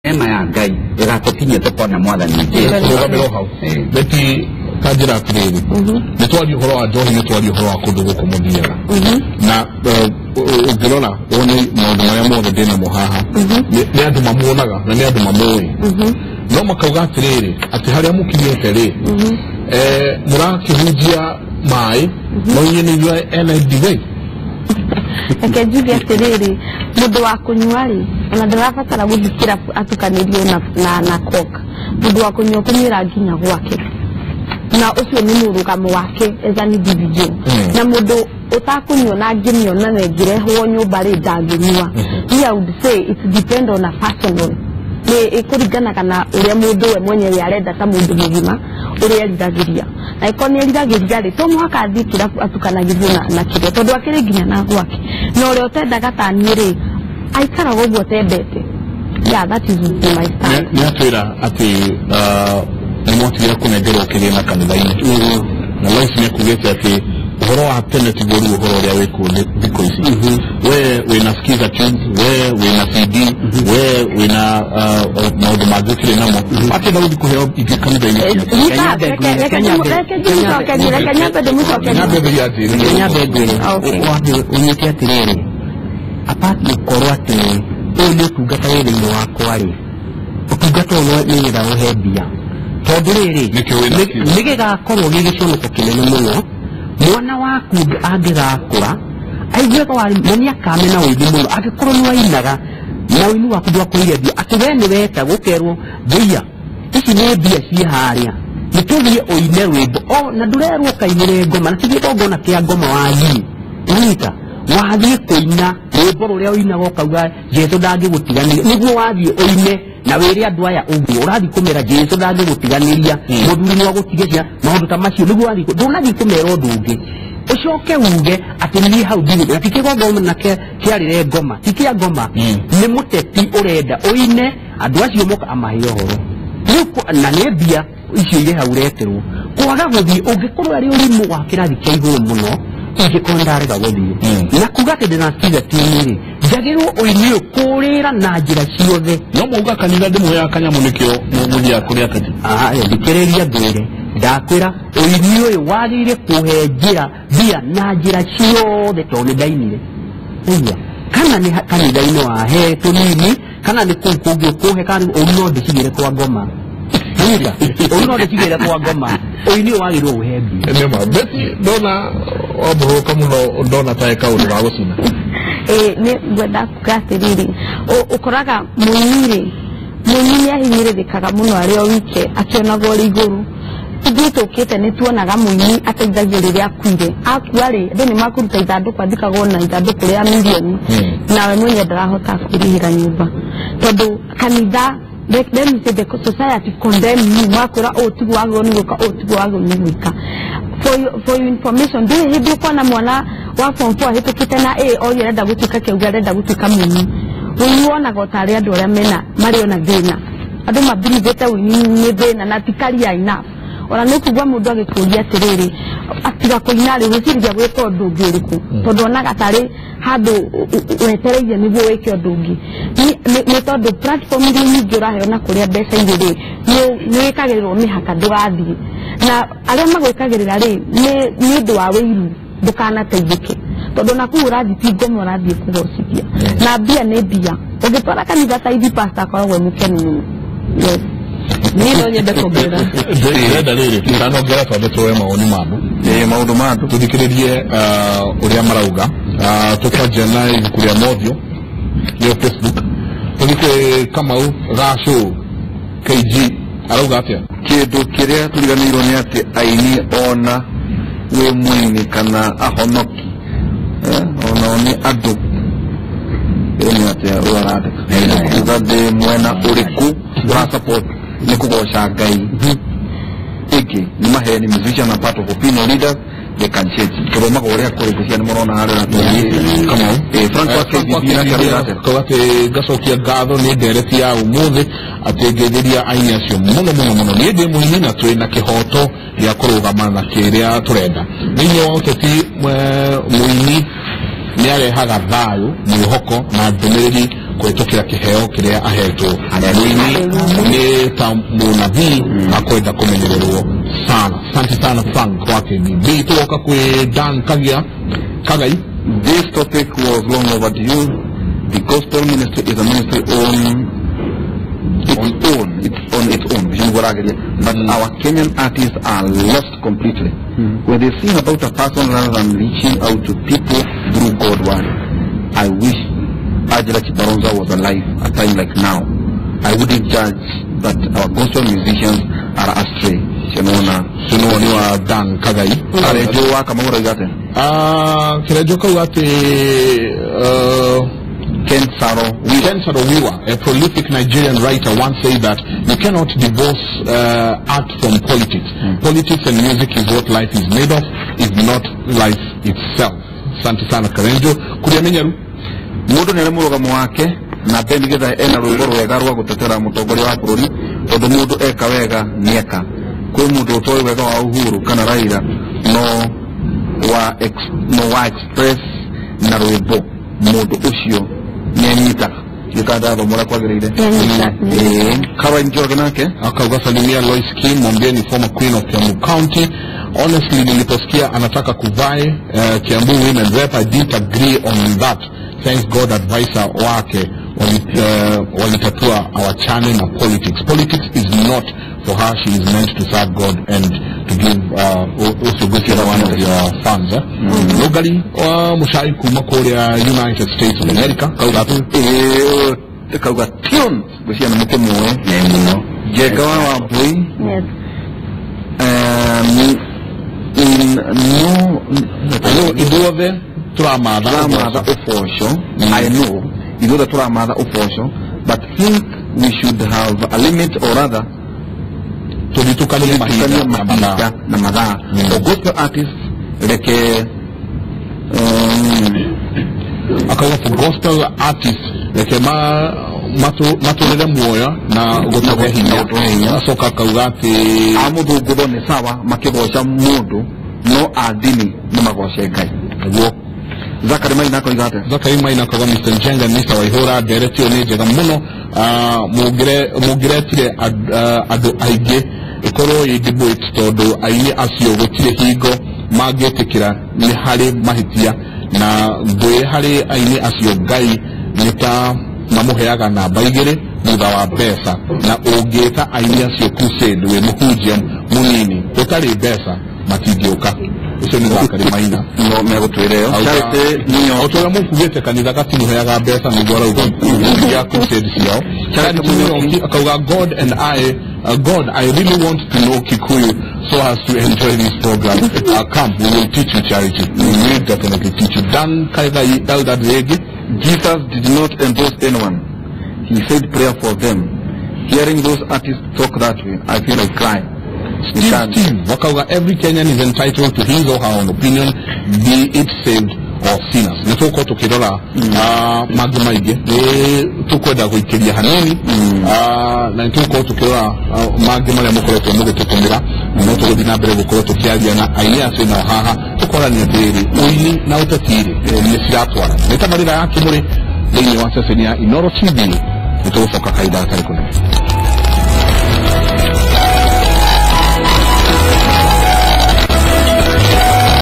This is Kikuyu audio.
Ema ya Ngai ĩgatũkinyia tũkona Mwathani Jesũ. Rũgamĩrwo hau. Beti kanjĩra atĩrĩrĩ, nĩ twaria ũhoro wa njohi, nĩ twaria ũhoro wa kũndũ gũkũ mũthiaga na ũngĩrora wone maũndũ marĩa mothe ndĩnamo haha, nĩ andũ mamuonaga na nĩ andũ mamũĩ, no makauga atĩrĩrĩ, atĩ harĩa mũkinyĩte rĩ, mũrakĩhunjia maĩ no inyuĩ nĩ inyuĩ ene ndibei. Reke njuge atĩrĩrĩ, mũndũ wa kũnyua rĩ, ona ndarabatara gũthiĩ kĩrabu atukanĩrio na coke. Mũndũ wa kũnyua kũnyuĩra nginya gwake, na ũcio nĩ mũrũgamo wake as an individual. Na mũndũ ũtakũnyua na angĩmĩona na ĩngĩrehwo nyũmba rĩ, ndangĩnyua. Me, I would say it depend on a personal, nĩ ĩkũringanaga na ũrĩa mũndũ we mwenyewe arenda ta mũndũ mũgima, ũrĩa eriragĩria. Na ĩkorwo nĩ eriragĩria rĩ, to mũhaka athiĩ kĩrabu atukanagĩrio na kĩrĩa, tondũ akĩrĩ nginya na gwake. Na ũrĩa ũtendaga ta niĩ rĩ, aikaraga ũguo atendete. Yeah, that is my stand. Nĩ atwĩra atĩ nĩ mwatigire kũnengerwo kĩgĩna kanitha-inĩ, na Lois nĩ akugĩte atĩ ũhoro wa tene tiguo rĩu ũhoro ũrĩa wĩkuo thikũ ici. We wĩna Skiza tunes, we wĩna CD, we wĩna maũndũ mangĩ ũkĩrĩ namo, akĩenda gũthiĩ kũheo ingĩ kanitha-inĩ. Reke ndĩmũcokerie, reke nyambe ndĩmũcokerie. Nyambe thĩria anjĩre. Nyambe ngwĩre. Okay. Ũnyite atĩrĩrĩ, apart gũkorwo atĩ ũyũ nĩ ũtungata wĩ thĩinĩ wakwa rĩ, ũtungata ũyũ nĩgetha ũhe mbia, tondũ rĩrĩ, Nĩkĩo wĩna Skiza. Nĩ gĩgakorwo gĩ gĩconoko kĩnene mũno mwana waku angĩgakũra aiguaga wa na nĩ akamena ũini mũno angĩkorwo nĩ wainaga na ũini waku ndwakũire mbia, atĩ we nĩ wetagwo ũkerwo mbia ici nĩ mbia ciĩ harĩa, nĩ tũthiĩ ũine rwĩmbo o na ndũrerwo ũkainĩre ngoma, na ti gĩgongona kĩa ngoma wathiĩ wanyita, wathiĩ kũina rwĩmbo rũrĩa ũinaga ũkauga Jesũ ndangĩgũtiganĩria, nĩguo wathiĩ ũine na wĩre andũ aya ũguo ũrathiĩ kũmera Jesũ ndangĩgũtiganĩria, mũthuri nĩ agũtige cia maũndũ ta macio, nĩguo wathiĩ ndũnathiĩ kũmera ũndũ ũngĩ ũcoke uge atĩ niĩ hau ndigũ, na ti kĩgongona kĩarĩre ngoma, ti kĩa ngoma. Nĩ mũteti ũrenda ũine andũ acio moka amahe ũhoro. Rĩu na nĩ mbia icio irĩ hau ũreterwo kwaga gũthiĩ, ũngĩkorwo arĩ ũrimũ wa kĩrathi kĩa igũrũ mũno ingĩkorwo ndarega gũthiĩ na kuga atĩ ndĩna Skiza tune rĩ, njagĩrĩrwo ũini ũyũ kũrĩra na njĩra ciothe. No mauga kanitha ndĩmũheaga kanyamũ, nĩkĩo mũthiaga kũrĩ ateti. Aya, thikĩrĩria ngwĩre, ndakwĩra ũini ũyũ wagĩrĩire kũhe njĩra mbia na njĩra ciothe, tondũ nĩ ndainire. Ũguo kana nĩ kanitha-inĩ wahe tũnini, kana nĩ kũu kũngĩ ũkũhe, kana ũru no ndĩcigĩre kwa ngoma. Nyita, ũru no ndĩcigĩre kwa ngoma, ũini ũyũ wagĩrĩirwo ũhe mbia. Nĩma Beti, ndona wambũrũka mũno, ndona ta kaũndũ ga gũcina. Ĩ, nĩ ngwenda kuga atĩrĩrĩ, ũkoraga mũini rĩ, mũini nĩ ahinyĩrĩrĩkaga mũno arĩ o wike akĩonagwo ũrĩ igũrũ. Ithuĩ tũkĩte nĩ tuonaga mũini ateithagio rĩrĩa akuire. Akua rĩ, andũ nĩ makũruta ithandũkũ, athikagwo na ithandũkũ rĩa mirioni, nawe mwenye ndarahota kwĩrĩhĩra nyũmba, tondũ kanitha, let me say the society condemn you, makwĩra ũũ tiguo wagĩrĩirwo nĩ gwĩka, ũũ tiguo wagĩrĩirwo nĩ gwĩka. For your information, ndũrĩ hĩndĩ ũkona mwana wa form 4 ahĩtũkĩte na A oria arenda gũtuĩka kĩauga arenda gũtuĩka mũini. Ũini wonaga o tarĩ andũ arĩa mena marĩ ona thĩna, andũ mabirithĩte ũini nĩ thĩna na ti career enough. Ona nĩ ũkũigua mũndũ agĩkũria atĩrĩrĩ, atiga kũina rĩ, gwĩciriria gwĩka ũndũ ũngĩ ũrĩkũ, tondũ onaga tarĩ handũ wetereire nĩguo wĩke ũndũ ũngĩ. Nĩ tondũ platform iria nyingĩ ũraheo na kũrĩa mbeca irĩ rĩ, nĩ wĩkagĩrĩrwo mĩhaka ndũgathiĩ, na arĩa magwĩkagĩrĩra rĩ, nĩ ũndũ wa wĩiru ndũkanateithĩke, tondũ na kũu ũrathiĩ ti ngoma ũrathiĩ kũgocithia, na mbia nĩ mbia. Ũngĩtwara kanitha ta ithi, pastor akoragwo e mũkenu mũno, yes. Niĩ no nyende kuongerera. Ndĩrenda rĩrĩ, tũtanongera, twambe tuoe mawoni ma andũ. Ĩ, maũndũ ma andũ. Tũthikĩrĩrie ũrĩa marauga. Tũkwanjia na ibuku rĩa Mothio nĩyo Facebook. Tũthiĩ kwĩ Kamau Gacũ KG, arauga atĩa? Kĩndũ kĩrĩa tũriganĩirwo nĩ atĩ aini, ona wĩ mũini kana ahonoki, onao nĩ andũ. Ĩyo nĩ atĩa ũyũ arandĩka kuga ndĩ mwena ũrĩkũ ũra support nĩ kũgoca Ngai ĩngĩ nĩ maheni. Musician are part of opinion leaders, they can change. Tũthomaga ũrĩa kũrĩ ngũcia nĩ mũrona harĩa. Kamau. Ĩ, Frank wa KGB nake arauga atĩa? Kauga atĩ ngacokia ngatho nĩ ndereti ya ũmũthĩ, atĩ ngeithĩria aini acio mũno mũno mũno. Niĩ ndĩ mũini na twĩ na kĩhoto gĩa kũrũgama na kĩrĩa tũrenda thĩinĩ wa ũteti. Mũini nĩ arehaga thayũ, mwĩhoko na ndũmĩrĩri kũhĩtũkĩra kĩheo kĩrĩa ahetwo. Mũini nĩ ta mũnabii akwenda kũmenyererwo sana. Asante sana Frank wa KBB. Tuoka kwĩ Dan Kagia Kagai. This topic was long overdue. The gospel ministry is a ministry on its own. It's on its own. But our Kenyan artists are lost completely. When they sing about a person rather than reaching out to people through God's word. I wish Angela Chibaronza was alive a time like now. I wouldn't judge, but our gospel musicians are astray. Chenona Chenona wa Dan Kagai. Karejo wa Kamau igate. Karejo kau ati Ken Saro-Wiwa, a prolific Nigerian writer, once said that you cannot divorce art from politics. Politics and music is what life is made of, if not life itself. Asante sana Karenjo. Kuria Menyaru. Mundu nĩ arĩ mũrũgamo wake na Ben Githae ena rwĩmbo rwega rwa gũtetera mũtongoria wa bũrũri tondũ mũndũ eka wega nĩeka. Kwĩ mũndũ ũtoĩ wega wa Uhuru kana Raila no wa express na rwĩmbo mũndũ ũcio nĩanyitaga. Gĩkandathoma ũrĩa kwagĩrĩire. Caroline Njoroge nake akauga salimia Lois Kim, mwambie ni former queen of Kiambu County. Honestly, niliposikia anataka kuvai Kiambu women rep, I didn't agree on that. Thanks God advisor wake walitatua awachane na politics. Politics is not for her. She is meant to serve God and to give usugusi one of your fans. Lugari wa Mushai kuma kuria United States of America kauga tu kauga tion gucia na mukemuwe muno Jega wa Wambui. Yes. No ithuothe turamatha uboco. I know ithuothe turamatha uboco, but think we should have a limit, or rather tulitukanie mahinda na mathaa. Gospel artists reke akauga for gospel artists reke matũrĩre muoyo na gũtũhe hinya. Acoka akauga atĩ amũthũngũtho nĩ sawa makĩgoca mũndũ no andini nĩ magoce Ngai. Nĩguo. Zakari Maina akoiga atĩa? Zakari Maina akauga Mr. Njenga, Mr. Waihura, ndereti ĩyo nĩ njega mũno. Mũngĩretire andũ aingĩ ĩkorwo ĩ debate tondũ aini acio gũtirĩ hingo mangĩtĩkĩra nĩ harĩ mahĩtia na ngũĩ harĩ aini acio Ngai nĩ ta mamũheaga namba igĩrĩ thutha wa mbeca, na ũngĩta aini acio crusade wĩ mũhunjia mũnini ũtarĩ mbeca matingĩũka. Ũcio nĩ Zakari Maina. No megũtwĩra ĩyo. Charity Nyo o ta ũrĩa mũkugĩte kanitha gatimuheaga mbeca nĩguo arauga ya crusade ciao. Charity Nyoki akauga God and I God, I really want to know Kikuyu so as to enjoy this program. Come, we will teach you charity. We will definitely teach you. Dan Kaigai Elder Regi. Jesus did not endorse anyone. He said prayer for them. Hearing those artists talk that way, I feel like crying. Steve Wakauga, every Kenyan is entitled to his or her own opinion, be it saved or sinners. Nĩ tũgũkorwo tũkĩrora mangĩ maingĩ, nĩ tũkwenda gũikĩria hanini, na nĩ tũgũkorwo tũkĩrora mangĩ marĩa mũkoretwo mũgĩtũtũmĩra, na no tũgũthiĩ na mbere gũkorwo tũkĩaria na aini acio nao haha tũkorania atĩrĩrĩ ũini na ũteti-rĩ nĩ ciratwara. Nĩ tabarĩra ya Kĩmũrĩ thĩinĩ wa ceceni ya Inooro TV. Nĩ tũgũcoka kahinda gatarĩ kũnene.